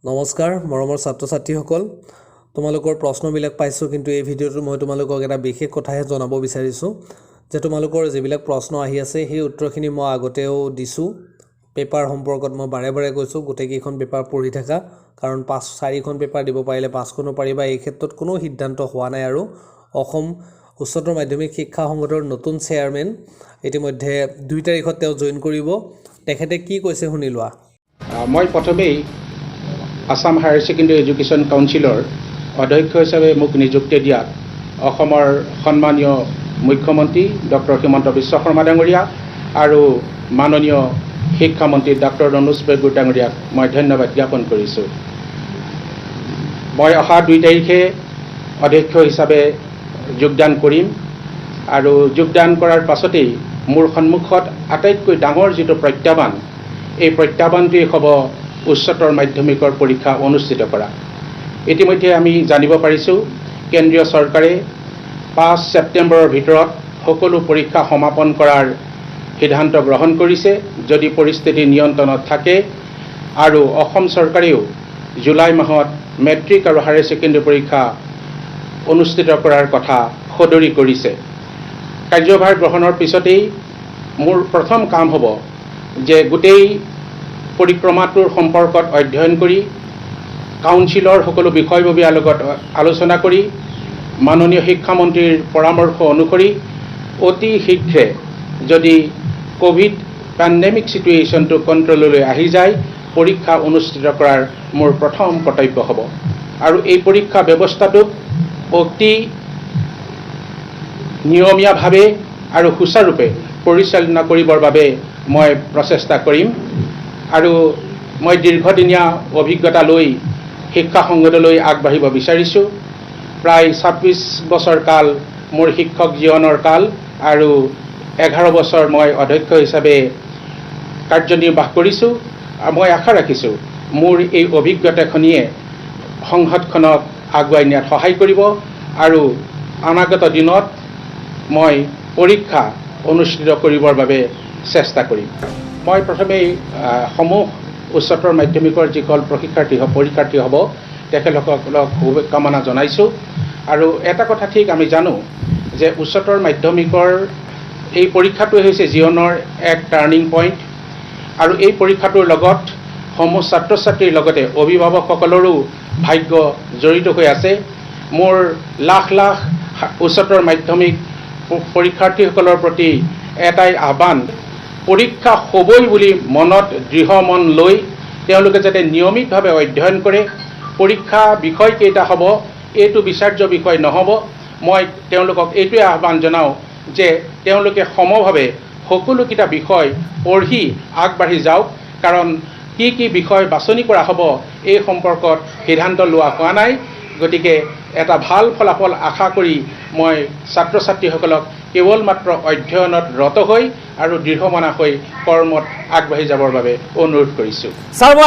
নমস্কাৰ মৰমৰ ছাত্ৰ ছাত্ৰীসকল, তোমালোকৰ প্ৰশ্নবিলাক পাইছোঁ। কিন্তু এই ভিডিঅ'টোত মই তোমালোকক এটা বিশেষ কথাহে জনাব বিচাৰিছোঁ যে তোমালোকৰ যিবিলাক প্ৰশ্ন আহি আছে, সেই উত্তৰখিনি মই আগতেও দিছোঁ। পেপাৰ সম্পৰ্কত মই বাৰে বাৰে কৈছোঁ, গোটেইকেইখন পেপাৰ পঢ়ি থাকা, কাৰণ পাঁচ চাৰিখন পেপাৰ দিব পাৰিলে পাঁচখনো পাৰিবা। এই ক্ষেত্ৰত কোনো সিদ্ধান্ত হোৱা নাই। আৰু অসম উচ্চতৰ মাধ্যমিক শিক্ষা সংসদৰ নতুন চেয়াৰমেন ইতিমধ্যে 2 তাৰিখত তেওঁ জইন কৰিব। তেখেতে কি কৈছে শুনি লোৱা। মই প্ৰথমেই আছাম হায়াৰ ছেকেণ্ডেৰী এডুকেশ্যন কাউন্সিলৰ অধ্যক্ষ হিচাপে মোক নিযুক্তি দিয়াত অসমৰ সন্মানীয় মুখ্যমন্ত্ৰী ডক্টৰ হিমন্ত বিশ্ব শৰ্মা ডাঙৰীয়া আৰু মাননীয় শিক্ষামন্ত্ৰী ডক্টৰ ৰণোজ পেগু ডাঙৰীয়াক মই ধন্যবাদ জ্ঞাপন কৰিছোঁ। মই অহা 2 তাৰিখে অধ্যক্ষ হিচাপে যোগদান কৰিম আৰু যোগদান কৰাৰ পাছতেই মোৰ সন্মুখত আটাইতকৈ ডাঙৰ যিটো প্ৰত্যাহ্বান, এই প্ৰত্যাহ্বানটোৱেই হ'ব উচ্চতৰ মাধ্যমিকৰ পৰীক্ষা অনুষ্ঠিত কৰা। ইতিমধ্যে আমি জানিব পাৰিছোঁ, কেন্দ্ৰীয় চৰকাৰে 5 ছেপ্টেম্বৰৰ ভিতৰত সকলো পৰীক্ষা সমাপন কৰাৰ সিদ্ধান্ত গ্ৰহণ কৰিছে, যদি পৰিস্থিতি নিয়ন্ত্ৰণত থাকে। আৰু অসম চৰকাৰেও জুলাই মাহত মেট্ৰিক আৰু হায়াৰ ছেকেণ্ডেৰী পৰীক্ষা অনুষ্ঠিত কৰাৰ কথা সদৰি কৰিছে। কাৰ্যভাৰ গ্ৰহণৰ পিছতেই মোৰ প্ৰথম কাম হ'ব যে গোটেই পৰিক্ৰমাটোৰ সম্পৰ্কত অধ্যয়ন কৰি, কাউন্সিলৰ সকলো বিষয়ববীয়াৰ লগত আলোচনা কৰি, মাননীয় শিক্ষামন্ত্ৰীৰ পৰামৰ্শ অনুসৰি অতি শীঘ্ৰে যদি ক'ভিড পেণ্ডেমিক ছিটুৱেশ্যনটো কণ্ট্ৰললৈ আহি যায়, পৰীক্ষা অনুষ্ঠিত কৰাৰ মোৰ প্ৰথম কৰ্তব্য হ'ব। আৰু এই পৰীক্ষা ব্যৱস্থাটোক অতি নিয়মীয়াভাৱে আৰু সুচাৰুৰূপে পৰিচালনা কৰিবৰ বাবে মই প্ৰচেষ্টা কৰিম। আৰু মই দীৰ্ঘদিনীয়া অভিজ্ঞতা লৈ শিক্ষা সংসদলৈ আগবাঢ়িব বিচাৰিছোঁ। প্ৰায় 26 বছৰ কাল মোৰ শিক্ষক জীৱনৰ কাল আৰু 11 বছৰ মই অধ্যক্ষ হিচাপে কাৰ্যনিৰ্বাহ কৰিছোঁ। আৰু মই আশা ৰাখিছোঁ, মোৰ এই অভিজ্ঞতাখিনিয়ে সংসদখনক আগুৱাই নিয়াত সহায় কৰিব আৰু অনাগত দিনত মই পৰীক্ষা অনুষ্ঠিত কৰিবৰ বাবে চেষ্টা কৰিম। মই প্ৰথমেই সমূহ উচ্চতৰ মাধ্যমিকৰ যিসকল প্ৰশিক্ষাৰ্থী হ'ব, পৰীক্ষাৰ্থী হ'ব, তেখেতসকলক শুভকামনা জনাইছোঁ। আৰু এটা কথা ঠিক আমি জানো যে উচ্চতৰ মাধ্যমিকৰ এই পৰীক্ষাটোৱে হৈছে জীৱনৰ এক টাৰ্ণিং পইণ্ট। আৰু এই পৰীক্ষাটোৰ লগত সমূহ ছাত্ৰ ছাত্ৰীৰ লগতে অভিভাৱকসকলৰো ভাগ্য জড়িত হৈ আছে। মোৰ লাখ লাখ উচ্চতৰ মাধ্যমিক পৰীক্ষাৰ্থীসকলৰ প্ৰতি এটাই আহ্বান, পৰীক্ষা হ'বই বুলি মনত দৃঢ় মন লৈ তেওঁলোকে যাতে নিয়মিতভাৱে অধ্যয়ন কৰে। পৰীক্ষা বিষয় কেইটা হ'ব, এইটো বিচাৰ্য বিষয় নহ'ব। মই তেওঁলোকক এইটোৱে আহ্বান জনাওঁ যে তেওঁলোকে সমভাৱে সকলোকেইটা বিষয় পঢ়ি আগবাঢ়ি যাওক, কাৰণ কি কি বিষয় বাছনি কৰা হ'ব, এই সম্পৰ্কত সিদ্ধান্ত লোৱা হোৱা নাই। গতিকে এটা ভাল ফলাফল আশা কৰি মই ছাত্ৰ ছাত্ৰীসকলক কেৱল মাত্ৰ অধ্যয়নত ৰত হৈ আৰু দৃঢ়মনা হৈ কৰ্মত আগবাঢ়ি যাবৰ বাবে অনুৰোধ কৰিছোঁ। ছাৰ, মই